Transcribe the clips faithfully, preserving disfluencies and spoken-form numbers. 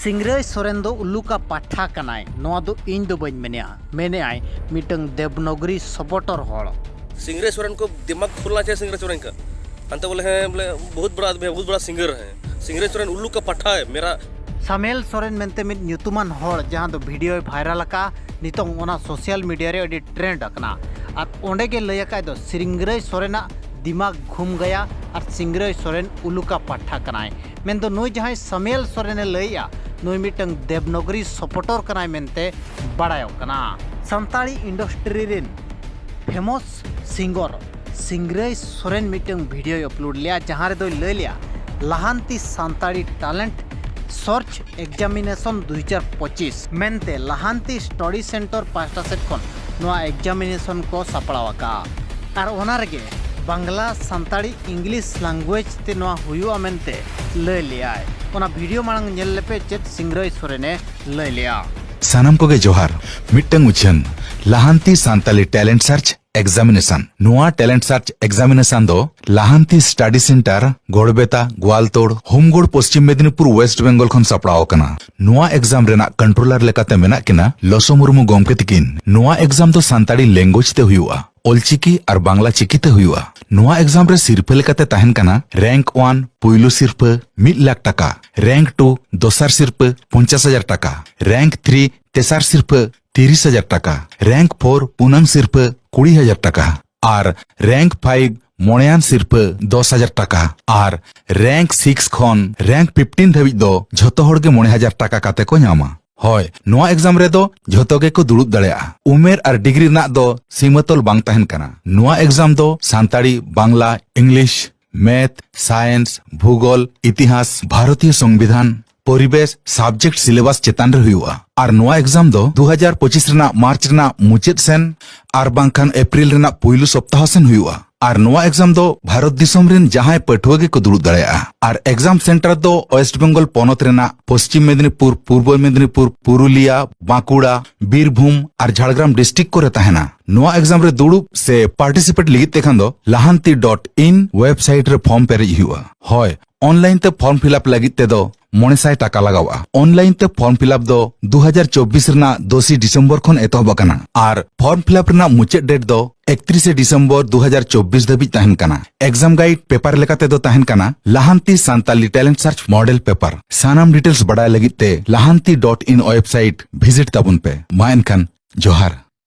ᱥᱤᱝᱨᱟᱹᱭ ᱥᱚᱨᱮᱱ ᱫᱚ ᱩᱞᱩᱠᱟ ᱯᱟᱴᱷᱟ ᱠᱟᱱᱟᱭ, ᱱᱚᱣᱟ ᱫᱚ ᱤᱧ ᱫᱚ ᱵᱟᱹᱧ ᱢᱮᱱᱮᱜᱼᱟ, ᱢᱮᱱᱮᱜᱼᱟᱭ ᱢᱤᱫᱴᱟᱝ ᱫᱮᱵᱽᱱᱚᱜᱚᱨᱤ ᱥᱚᱯᱚᱴᱚᱨ ᱦᱚᱲ᱾ सिंगरई सोरेन को दिमाग खोलना चाहिए, सिंगरई सोरेन का। हम तो बोले हैं, बोले बहुत बड़ा आदमी है, बहुत बड़ा सिंगर है। सिंगरई सोरेन उल्लू का पट्ठा है मेरा। ᱥᱟᱢᱮᱞ ᱥᱚᱨᱮᱱ ᱢᱮᱱᱛᱮ ᱢᱤᱫ ᱧᱩᱛᱩᱢᱟᱱ ᱦᱚᱲ, ᱡᱟᱦᱟᱸ ᱫᱚ ᱵᱷᱤᱰᱤᱭᱳᱭ ᱵᱷᱟᱭᱨᱟᱞ ᱟᱠᱟᱫᱼᱟ, ᱱᱤᱛᱚᱝ ᱚᱱᱟ ᱥᱳᱥᱟᱞ ᱢᱤᱰᱤᱭᱟ ᱨᱮ ᱟᱹᱰᱤ ᱴᱨᱮᱱᱰ ᱟᱠᱟᱱᱟ᱾ ᱟᱨ ᱚᱸᱰᱮ ᱜᱮ ᱞᱟᱹᱭ ᱟᱠᱟᱫ ᱫᱚ ᱥᱤᱝᱨᱟᱹᱭ ᱥᱚᱨᱮᱱᱟᱜ ᱫᱤᱢᱟᱜᱽ ᱜᱷᱩᱢ ᱜᱟᱭᱟ ᱟᱨ ᱥᱤᱝᱨᱟᱹᱭ ᱥᱚᱨᱮᱱ ᱩᱞᱩᱠᱟ ᱯᱟᱴᱷᱟ ᱠᱟᱱᱟᱭ᱾ ᱢᱮᱱᱫᱚ ᱱᱩᱭ ᱡᱟᱦᱟᱸᱭ ᱥᱟᱢᱮᱞ ᱥᱚᱨᱮᱱᱮ ᱞᱟᱹᱭᱮᱜᱼᱟ, ᱱᱩᱭ ᱢᱤᱫᱴᱟᱝ ᱫᱮᱵᱽᱱᱚᱜᱚᱨᱤ ᱥᱚᱯᱚᱴᱚᱨ ᱠᱟᱱᱟᱭ ᱢᱮᱱᱛᱮ ᱵᱟᱲᱟᱭᱚᱜ ᱠᱟᱱᱟ᱾ ᱥᱟᱱᱛᱟᱲᱤ ᱤᱱᱰᱟᱥᱴᱨᱤ ᱨᱮᱱ ᱯᱷᱮᱢᱚᱥ ᱥᱤᱝᱜᱚᱨ ᱥᱤᱝᱨᱟᱹᱭ ᱥᱚᱨᱮᱱ ᱢᱤᱫᱴᱟᱝ ᱵᱷᱤᱰᱤᱭᱳᱭ ᱟᱯᱞᱳᱰ ᱞᱮᱜᱼᱟ, ᱡᱟᱦᱟᱸ ᱨᱮᱫᱚᱭ ᱞᱟᱹᱭ ᱞᱮᱜᱼᱟ ᱞᱟᱦᱟᱱᱛᱤ ᱥᱟᱱᱛᱟᱲᱤ ᱴᱮᱞᱮᱱᱴ ᱥᱟᱨᱪ ᱮᱠᱡᱟᱢᱤᱱᱮᱥᱚᱱ ᱫᱩ ᱦᱟᱡᱟᱨ ᱯᱚᱸᱪᱤᱥ ᱢᱮᱱᱛᱮ ᱞᱟᱦᱟᱱᱛᱤ ᱥᱴᱟᱰᱤ ᱥᱮᱱᱴᱟᱨ ᱯᱟᱦᱴᱟ ᱥᱮᱫ ᱠᱷᱚᱱ ᱱᱚᱣᱟ ᱮᱠᱡᱟᱢᱤᱱᱮᱥᱚᱱ ᱠᱚ ᱥᱟᱯᱲᱟᱣ ᱟᱠᱟᱫᱼᱟ᱾ ᱟᱨ ᱚᱱᱟ ᱨᱮᱜᱮ ᱵᱟᱝᱞᱟ, ᱥᱟᱱᱛᱟᱲᱤ, ᱤᱝᱞᱤᱥ ᱞᱟᱝᱜᱩᱭᱮᱡᱽ ᱛᱮ ᱱᱚᱣᱟ ᱦᱩᱭᱩᱜᱼᱟ ᱢᱮᱱᱛᱮ ᱞᱟᱹᱭ ᱞᱮᱜᱼᱟᱭ᱾ ᱚᱱᱟ ᱵᱷᱤᱰᱤᱭᱳ ᱢᱟᱲᱟᱝ ᱧᱮᱞ ᱞᱮᱯᱮ ᱪᱮᱫ ᱥᱤᱝᱨᱟᱹᱭ ᱥᱚᱨᱮᱱᱮ ᱞᱟᱹᱭ ᱞᱮᱜᱼᱟ᱾ ᱥᱟᱱᱟᱢ ᱠᱚᱜᱮ ᱡᱚᱦᱟᱨ᱾ ᱢᱤᱫᱴᱟᱝ ᱩᱪᱷᱟᱹᱱ, ᱞᱟᱦᱟᱱᱛᱤ ᱥᱟᱱᱛᱟᱞᱤ ᱴᱮᱞᱮᱱᱴ ᱥᱟᱨᱪ ᱮᱠᱡᱟᱢᱤᱱᱮᱥᱚᱱ᱾ ᱱᱚᱣᱟ ᱴᱮᱞᱮᱱᱴ ᱥᱟᱨᱪ ᱮᱠᱡᱟᱢᱤᱱᱮᱥᱚᱱ ᱫᱚ ᱞᱟᱦᱟᱱᱛᱤ ᱥᱴᱟᱰᱤ ᱥᱮᱱᱴᱟᱨ, ᱜᱚᱲᱵᱮᱛᱟ, ᱜᱳᱣᱟᱞᱛᱳᱲ, ᱦᱳᱢᱜᱳᱲ, ᱯᱚᱥᱪᱤᱢ ᱢᱮᱫᱤᱱᱤᱯᱩᱨ, ᱳᱭᱮᱥᱴ ᱵᱮᱝᱜᱚᱞ ᱠᱷᱚᱱ ᱥᱟᱯᱲᱟᱣ ᱟᱠᱟᱱᱟ᱾ ᱱᱚᱣᱟ ᱮᱠᱡᱟᱢ ᱨᱮᱱᱟᱜ ᱠᱚᱱᱴᱨᱳᱞᱟᱨ ᱞᱮᱠᱟᱛᱮ ᱢᱮᱱᱟᱜ ᱠᱤᱱᱟ ᱞᱚᱥᱚ ᱢᱩᱨᱢᱩ ᱜᱚᱢᱠᱮ ᱛᱤᱠᱤᱱ᱾ ᱱᱚᱣᱟ ᱮᱠᱡᱟᱢ ᱫᱚ ᱥᱟᱱᱛᱟᱲᱤ ᱞᱮᱝᱜᱩᱭᱮᱡᱽ ᱛᱮ ᱦᱩᱭᱩᱜᱼᱟ, ᱚᱞᱪᱤᱠᱤ ᱟᱨ ᱵᱟᱝᱞᱟ ᱪᱤᱠᱤ ᱛᱮ ᱦᱩᱭᱩᱜᱼᱟ᱾ ᱱᱚᱣᱟ ᱮᱠᱡᱟᱢ ᱨᱮ ᱥᱤᱨᱯᱷᱟᱹ ᱞᱮᱠᱟᱛᱮ ᱛᱟᱦᱮᱱ ᱠᱟᱱᱟ ᱨᱮᱝᱠ ᱚᱣᱟᱱ ᱯᱩᱭᱞᱩ ᱥᱤᱨᱯᱷᱟᱹ ᱢᱤᱫ ᱞᱟᱠᱷ ᱴᱟᱠᱟ, ᱨᱮᱝᱠ ᱴᱩ ᱫᱚᱥᱟᱨ ᱥᱤᱨᱯᱷᱟᱹ ᱯᱚᱧᱪᱟᱥ ᱦᱟᱡᱟᱨ ᱴᱟᱠᱟ, ᱨᱮᱝᱠ ᱛᱷᱨᱤ ᱛᱮᱥᱟᱨ ᱥᱤᱨᱯᱷᱟᱹ ᱛᱤᱨᱤᱥ ᱦᱟᱡᱟᱨ ᱴᱟᱠᱟ, ᱨᱮᱝᱠ ᱯᱷᱳᱨ ᱯᱩᱱᱟᱝ ᱥᱤᱨᱯᱷᱟᱹ ᱠᱩᱲᱤ ᱦᱟᱡᱟᱨ ᱴᱟᱠᱟ ᱟᱨ ᱨᱮᱝᱠ ᱯᱷᱟᱭᱤᱵᱷ ᱢᱚᱬᱮᱭᱟᱱ ᱥᱤᱨᱯᱷᱟᱹ ᱫᱚᱥ ᱦᱟᱡᱟᱨ ᱴᱟᱠᱟ ᱟᱨ ᱨᱮᱝᱠ ᱥᱤᱠᱥ ᱠᱷᱚᱱ ᱨᱮᱝᱠ ᱯᱷᱤᱯᱴᱤᱱ ᱫᱷᱟᱹᱵᱤᱡ ᱫᱚ ᱡᱷᱚᱛᱚ ᱦᱚᱲ ᱜᱮ ᱢᱚᱬᱮ ᱦᱟᱡᱟᱨ ᱴᱟᱠᱟ ᱠᱟᱛᱮ ᱠᱚ ᱧᱟᱢᱟ᱾ ᱦᱳᱭ, ᱱᱚᱣᱟ ᱮᱠᱡᱟᱢ ᱨᱮᱫᱚ ᱡᱷᱚᱛᱚ ᱜᱮᱠᱚ ᱫᱩᱲᱩᱵ ᱫᱟᱲᱮᱭᱟᱜᱼᱟ᱾ ᱩᱢᱮᱨ ᱟᱨ ᱰᱤᱜᱽᱨᱤ ᱨᱮᱱᱟᱜ ᱫᱚ ᱥᱤᱢᱟᱹᱛᱚᱞ ᱵᱟᱝ ᱛᱟᱦᱮᱱ ᱠᱟᱱᱟ᱾ ᱱᱚᱣᱟ ᱮᱠᱡᱟᱢ ᱫᱚ Santali, Bangla, English, math, science, ᱵᱷᱩᱜᱳᱞ, ᱤᱛᱤᱦᱟᱥ, ᱵᱷᱟᱨᱚᱛᱤᱭᱚ ᱥᱚᱝᱵᱤᱫᱷᱟᱱ, ᱯᱚᱨᱤᱵᱮᱥ ᱥᱟᱵᱡᱮᱠᱴ ᱥᱤᱞᱮᱵᱟᱥ ᱪᱮᱛᱟᱱ ᱨᱮ ᱦᱩᱭᱩᱜᱼᱟ᱾ ᱟᱨ ᱱᱚᱣᱟ ᱮᱠᱡᱟᱢ ᱫᱚ ᱫᱩ ᱦᱟᱡᱟᱨ ᱯᱚᱸᱪᱤᱥ ᱨᱮᱱᱟᱜ ᱢᱟᱨᱪ ᱨᱮᱱᱟᱜ ᱢᱩᱪᱟᱹᱫ ᱥᱮᱱ ᱟᱨ ᱵᱟᱝᱠᱷᱟᱱ ᱮᱯᱨᱤᱞ ᱨᱮᱱᱟᱜ ᱯᱩᱭᱞᱩ ᱥᱚᱯᱛᱟᱦᱚ ᱥᱮᱱ ᱦᱩᱭᱩᱜᱼᱟ᱾ ᱟᱨ ᱱᱚᱣᱟ ᱮᱠᱡᱟᱢ ᱫᱚ ᱵᱷᱟᱨᱚᱛ ᱫᱤᱥᱚᱢ ᱨᱮᱱ ᱡᱟᱦᱟᱸᱭ ᱯᱟᱹᱴᱷᱩᱣᱟᱹ ᱜᱮᱠᱚ ᱫᱩᱲᱩᱵ ᱫᱟᱲᱮᱭᱟᱜᱼᱟ᱾ ᱟᱨ ᱮᱠᱡᱟᱢ ᱥᱮᱱᱴᱟᱨ ᱫᱚ ᱳᱭᱮᱥᱴ ᱵᱮᱝᱜᱚᱞ ᱯᱚᱱᱚᱛ ᱨᱮᱱᱟᱜ ᱯᱚᱥᱪᱤᱢ ᱢᱮᱫᱤᱱᱤᱯᱩᱨ, ᱯᱩᱨᱵᱚ ᱢᱮᱫᱤᱱᱤᱯᱩᱨ, ᱯᱩᱨᱩᱞᱤᱭᱟ, ᱵᱟᱸᱠᱩᱲᱟ, ᱵᱤᱨᱵᱷᱩᱢ ᱟᱨ ᱡᱷᱟᱲᱜᱨᱟᱢ ᱰᱤᱥᱴᱨᱤᱠᱴ ᱠᱚᱨᱮ ᱛᱟᱦᱮᱱᱟ᱾ ᱱᱚᱣᱟ ᱮᱠᱡᱟᱢ ᱨᱮ ᱫᱩᱲᱩᱵ ᱥᱮ ᱯᱟᱨᱴᱤᱥᱤᱯᱮᱴ ᱞᱟᱹᱜᱤᱫ ᱛᱮᱠᱷᱟᱱ ᱫᱚ ᱞᱟᱦᱟᱱᱛᱤ ᱰᱚᱴ ᱤᱱ ᱣᱮᱵᱥᱟᱭᱤᱴ ᱨᱮ ᱯᱷᱚᱨᱢ ᱯᱮᱨᱮᱡ ᱦᱩᱭᱩᱜᱼᱟ᱾ ᱦᱳᱭ, ᱚᱱᱞᱟᱭᱤᱱ ᱛᱮ ᱯᱷᱚᱨᱢ ᱯᱷᱤᱞᱟᱯ ᱞᱟᱹᱜᱤᱫ ᱛᱮᱫᱚ ᱢᱚᱬᱮ ᱥᱟᱭ ᱴᱟᱠᱟ ᱞᱟᱜᱟᱣᱜᱼᱟ᱾ ᱚᱱᱞᱟᱭᱤᱱ ᱛᱮ ᱯᱷᱚᱨᱢ ᱯᱷᱤᱞᱟᱯ ᱫᱚ ᱫᱩ ᱦᱟᱡᱟᱨ ᱪᱚᱵᱵᱤᱥ ᱨᱮᱱᱟᱜ ᱫᱚᱥᱤ ᱰᱤᱥᱮᱢᱵᱚᱨ ᱠᱷᱚᱱ ᱮᱛᱚᱦᱚᱵ ᱟᱠᱟᱱᱟ ᱟᱨ ᱯᱷᱚᱨᱢ ᱯᱷᱤᱞᱟᱯ ᱨᱮᱱᱟᱜ ᱢᱩᱪᱟᱹᱫ ᱰᱮᱴ ᱫᱚ ᱮᱠᱛᱨᱤᱥᱮ ᱰᱤᱥᱮᱢᱵᱚᱨ ᱫᱩ ᱦᱟᱡᱟᱨ ᱪᱚᱵᱵᱤᱥ ᱫᱷᱟᱹᱵᱤᱡ ᱛᱟᱦᱮᱱ ᱠᱟᱱᱟ᱾ ᱮᱠᱡᱟᱢ ᱜᱟᱭᱤᱰ ᱯᱮᱯᱟᱨ ᱞᱮᱠᱟᱛᱮ ᱫᱚ ᱛᱟᱦᱮᱱ ᱠᱟᱱᱟ ᱞᱟᱦᱟᱱᱛᱤ Santali talent search model paper. ᱥᱟᱱᱟᱢ ᱰᱤᱴᱮᱞᱥ ᱵᱟᱰᱟᱭ ᱞᱟᱹᱜᱤᱫ ᱛᱮ ᱞᱟᱦᱟᱱᱛᱤ ᱰᱚᱴ ᱤᱱ ᱣᱮᱵᱥᱟᱭᱤᱴ ᱵᱷᱤᱡᱤᱴ ᱛᱟᱵᱚᱱ ᱯᱮ᱾ ᱢᱟ ᱮᱱᱠᱷᱟᱱ ᱡᱚᱦᱟᱨ᱾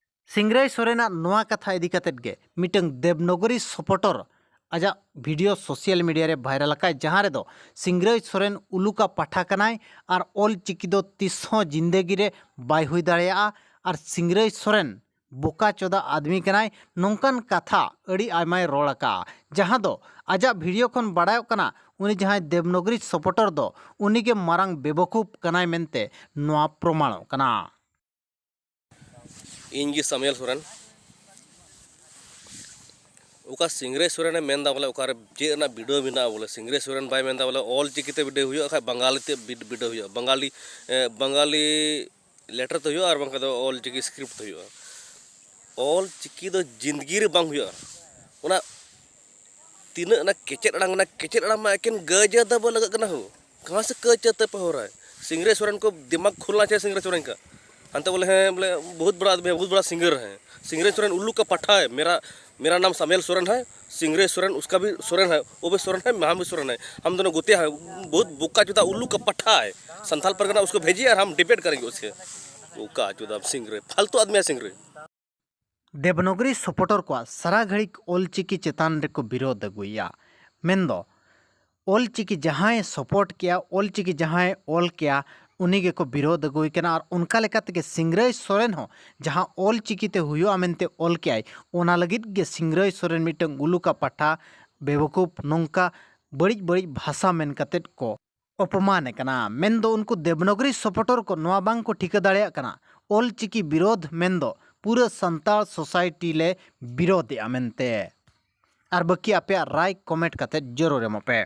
ᱥᱤᱝᱨᱟᱹᱭ ᱥᱚᱨᱮᱱᱟᱜ ᱱᱚᱣᱟ ᱠᱟᱛᱷᱟ ᱤᱫᱤ ᱠᱟᱛᱮᱫ ᱜᱮ ᱢᱤᱫᱴᱟᱝ ᱫᱮᱵᱽᱱᱚᱜᱚᱨᱤ ᱥᱚᱯᱚᱴᱚᱨ ᱟᱡᱟᱜ ᱵᱷᱤᱰᱤᱭᱳ ᱥᱳᱥᱟᱞ ᱢᱤᱰᱤᱭᱟ ᱨᱮ ᱵᱷᱟᱭᱨᱟᱞ ᱟᱠᱟᱫ, ᱡᱟᱦᱟᱸ ᱨᱮᱫᱚ ᱥᱤᱝᱨᱟᱹᱭ ᱥᱚᱨᱮᱱ ᱩᱞᱩᱠᱟ ᱯᱟᱴᱷᱟ ᱠᱟᱱᱟᱭ ᱟᱨ ᱚᱞ ᱪᱤᱠᱤ ᱫᱚ ᱛᱤᱥ ᱦᱚᱸ ᱡᱤᱱᱫᱮᱜᱤ ᱨᱮ ᱵᱟᱭ ᱦᱩᱭ ᱫᱟᱲᱮᱭᱟᱜᱼᱟ ᱟᱨ ᱥᱤᱝᱨᱟᱹᱭ ᱥᱚᱨᱮᱱ ᱵᱚᱠᱟ ᱪᱚᱫᱟ ᱟᱫᱢᱤ ᱠᱟᱱᱟᱭ, ᱱᱚᱝᱠᱟᱱ ᱠᱟᱛᱷᱟ ᱟᱹᱰᱤ ᱟᱭᱢᱟᱭ ᱨᱚᱲ ᱟᱠᱟᱫᱼᱟ, ᱡᱟᱦᱟᱸ ᱫᱚ ᱟᱡᱟᱜ ᱵᱷᱤᱰᱤᱭᱳ ᱠᱷᱚᱱ ᱵᱟᱲᱟᱭᱚᱜ ᱠᱟᱱᱟ ᱩᱱᱤ ᱡᱟᱦᱟᱸᱭ ᱫᱮᱵᱽᱱᱚᱜᱚᱨᱤ ᱥᱚᱯᱚᱴᱚᱨ ᱫᱚ ᱩᱱᱤᱜᱮ ᱢᱟᱨᱟᱝ ᱵᱮᱵᱚᱠᱩᱯ ᱠᱟᱱᱟᱭ ᱢᱮᱱᱛᱮ ᱱᱚᱣᱟ ᱯᱨᱚᱢᱟᱬᱚᱜ ᱠᱟᱱᱟ᱾ ᱤᱧ ᱜᱮ ᱥᱟᱢᱩᱭᱮᱞ ᱥᱚᱨᱮᱱ᱾ ᱚᱠᱟ ᱥᱤᱝᱨᱟᱹᱭ ᱥᱚᱨᱮᱱᱮ ᱢᱮᱱᱫᱟ ᱵᱚᱞᱮ ᱚᱠᱟᱨᱮ ᱪᱮᱫ ᱨᱮᱱᱟᱜ ᱵᱤᱰᱟᱹᱣ ᱢᱮᱱᱟᱜᱼᱟ, ᱵᱚᱞᱮ ᱥᱤᱝᱨᱟᱹᱭ ᱥᱚᱨᱮᱱ ᱵᱟᱭ ᱢᱮᱱᱫᱟ ᱵᱚᱞᱮ ᱚᱞ ᱪᱤᱠᱤᱛᱮ ᱵᱤᱰᱟᱹᱣ ᱦᱩᱭᱩᱜᱼᱟ, ᱠᱷᱟᱡ ᱵᱟᱝᱜᱟᱞᱤ ᱛᱮ ᱵᱤᱰ- ᱵᱤᱰᱟᱹᱣ ᱦᱩᱭᱩᱜᱼᱟ, ᱵᱟᱝᱜᱟᱞᱤ ᱮ, ᱵᱟᱝᱜᱟᱞᱤ ᱞᱮᱴᱟᱨ ᱛᱮ ᱦᱩᱭᱩᱜᱼᱟ ᱟᱨ ᱵᱟᱝᱠᱷᱟᱱ ᱫᱚ ᱚᱞ ᱪᱤᱠᱤ ᱥᱠᱨᱤᱯᱴ ᱛᱮ ᱦᱩᱭᱩᱜᱼᱟ᱾ ᱚᱞ ᱪᱤᱠᱤ ᱫᱚ ᱡᱤᱱᱫᱜᱤ ᱨᱮ ᱵᱟᱝ ᱦᱩᱭᱩᱜᱼᱟ᱾ ᱚᱱᱟ ᱛᱤᱱᱟᱹᱜ ᱚᱱᱟ ᱠᱮᱪᱮᱫ ᱟᱲᱟᱝ, ᱚᱱᱟ ᱠᱮᱪᱮᱫ ᱟᱲᱟᱝ ᱢᱟ ᱮᱠᱮᱱ ᱜᱟᱹᱭ ᱡᱟᱹᱛ ᱫᱚ ᱵᱚ ᱞᱟᱜᱟᱜ ᱠᱟᱱᱟ ᱦᱳ᱾ ᱠᱟᱦᱟᱸ ᱥᱮ ᱠᱟᱹᱭ ᱪᱟᱹᱛ ᱯᱮ ᱦᱚᱨᱟ ᱦᱟᱭ? ᱥᱤᱝᱨᱟᱹᱭ ᱥᱚᱨᱮᱱ ᱠᱚ ᱫᱤᱢᱟᱜᱽ ᱠᱷᱩᱞᱱᱟ ᱪᱟᱦᱤᱭᱮ ᱥᱤᱝᱨᱟᱹᱭ ᱥᱚᱨᱮᱱ ᱠᱟ᱾ ᱦᱟᱱᱛᱮ ᱵᱚᱞᱮ ᱦᱮᱸ ᱵᱚᱞᱮ ᱵᱚᱦᱩᱛ ᱵᱟᱲᱟ ᱟᱫᱢᱤ ᱦᱟᱭ, ᱵᱚᱦᱩᱛ ᱵᱟᱲᱟ ᱥᱤᱝᱜᱟᱨ ᱦᱟᱭ᱾ ᱥᱤᱝᱨᱟᱹᱭ ᱥᱚᱨᱮᱱ ᱩᱞᱞᱩ ᱠᱟ ᱯᱟᱴᱷᱟ ᱦᱟᱭ, ᱢᱮᱨᱟ ᱢᱮᱨᱟ ᱱᱟᱢ ᱥᱟᱢᱩᱭᱮᱞ ᱥᱚᱨᱮᱱ ᱦᱟᱭ, ᱥᱤᱝᱨᱟᱹᱭ ᱥᱚᱨᱮᱱ ᱩᱥᱠᱟ ᱵᱷᱤ ᱥᱚᱨᱮᱱ ᱦᱟᱭ, ᱣᱳ ᱵᱷᱤ ᱥᱚᱨᱮᱱ ᱦᱟᱭ, ᱦᱟᱢ ᱫᱚᱱᱳ ᱜᱳᱛᱮ ᱦᱟᱭ, ᱵᱚᱦᱩᱛ ᱵᱚᱠᱟ ᱪᱩᱫᱟ ᱩᱞᱞᱩ ᱠᱟ ᱯᱟᱴᱷᱟ ᱦᱟᱭ᱾ ᱥᱟᱱᱛᱟᱞ ᱯᱟᱨᱜᱟᱱᱟ ᱩᱥᱠᱳ ᱵᱷᱮᱡᱤᱭᱮ ᱟᱨ ᱦᱟᱢ ᱰᱤᱵᱮᱴ ᱠᱟᱨᱮᱝᱜᱮ ᱩᱥᱠᱮ᱾ ᱵᱚᱠᱟ ᱪᱩᱫᱟ ᱥᱤᱝᱨᱟᱹᱭ, ᱯᱷᱟᱞᱛᱩ ᱟᱫᱢᱤ ᱦᱟᱭ ᱥᱤᱝᱨᱟᱹᱭ᱾ ᱫᱮᱵᱽᱱᱚᱜᱚᱨᱤ ᱥᱚᱯᱚᱴᱚᱨ ᱠᱚᱣᱟᱜ ᱥᱟᱨᱟ ᱜᱷᱟᱹᱲᱤᱠ ᱚᱞᱪᱤᱠᱤ ᱪᱮᱛᱟᱱ ᱨᱮᱠᱚ ᱵᱤᱨᱳᱫᱷ ᱟᱹᱜᱩᱭᱮᱫᱼᱟ᱾ ᱢᱮᱱᱫᱚ ᱚᱞᱪᱤᱠᱤ ᱡᱟᱦᱟᱸᱭ ᱥᱚᱯᱚᱴ ᱠᱮᱜᱼᱟ, ᱚᱞᱪᱤᱠᱤ ᱡᱟᱦᱟᱸᱭ ᱚᱞ ᱠᱮᱜᱼᱟ, ᱩᱱᱤ ᱜᱮᱠᱚ ᱵᱤᱨᱳᱫᱷ ᱟᱹᱜᱩᱭ ᱠᱟᱱᱟ᱾ ᱟᱨ ᱚᱱᱠᱟ ᱞᱮᱠᱟ ᱛᱮᱜᱮ ᱥᱤᱝᱨᱟᱹᱭ ᱥᱚᱨᱮᱱ ᱦᱚᱸ ᱡᱟᱦᱟᱸ ᱚᱞᱪᱤᱠᱤ ᱛᱮ ᱦᱩᱭᱩᱜᱼᱟ ᱢᱮᱱᱛᱮ ᱚᱞ ᱠᱮᱜᱼᱟᱭ, ᱚᱱᱟ ᱞᱟᱹᱜᱤᱫ ᱜᱮ ᱥᱤᱝᱨᱟᱹᱭ ᱥᱚᱨᱮᱱ ᱢᱤᱫᱴᱟᱝ ᱩᱞᱩᱠᱟ ᱯᱟᱴᱷᱟ, ᱵᱮᱵᱚᱠᱩᱯ, ᱱᱚᱝᱠᱟ ᱵᱟᱹᱲᱤᱡ ᱵᱟᱹᱲᱤᱡ ᱵᱷᱟᱥᱟ ᱢᱮᱱ ᱠᱟᱛᱮᱫ ᱠᱚ ᱚᱯᱚᱢᱟᱱᱮ ᱠᱟᱱᱟ᱾ ᱢᱮᱱᱫᱚ ᱩᱱᱠᱩ ᱫᱮᱵᱽᱱᱚᱜᱚᱨᱤ ᱥᱚᱯᱚᱴᱚᱨ ᱠᱚ ᱱᱚᱣᱟ ᱵᱟᱝ ᱠᱚ ᱴᱷᱤᱠᱟᱹ ᱫᱟᱲᱮᱭᱟᱜ ᱠᱟᱱᱟ ᱚᱞ ᱪᱤᱠᱤ ᱵᱤᱨᱳᱫᱷ ᱢᱮᱱᱫᱚ ᱯᱩᱨᱟᱹ ᱥᱟᱱᱛᱟᱲ ᱥᱳᱥᱟᱭᱴᱤ ᱞᱮ ᱵᱤᱨᱳᱫᱷᱮᱜᱼᱟ ᱢᱮᱱᱛᱮ᱾ ᱟᱨ ᱵᱟᱹᱠᱤ ᱟᱯᱮᱭᱟᱜ ᱨᱟᱭ ᱠᱚᱢᱮᱱᱴ ᱠᱟᱛᱮ ᱡᱟᱹᱨᱩᱲ ᱮᱢᱚᱜ ᱯᱮ᱾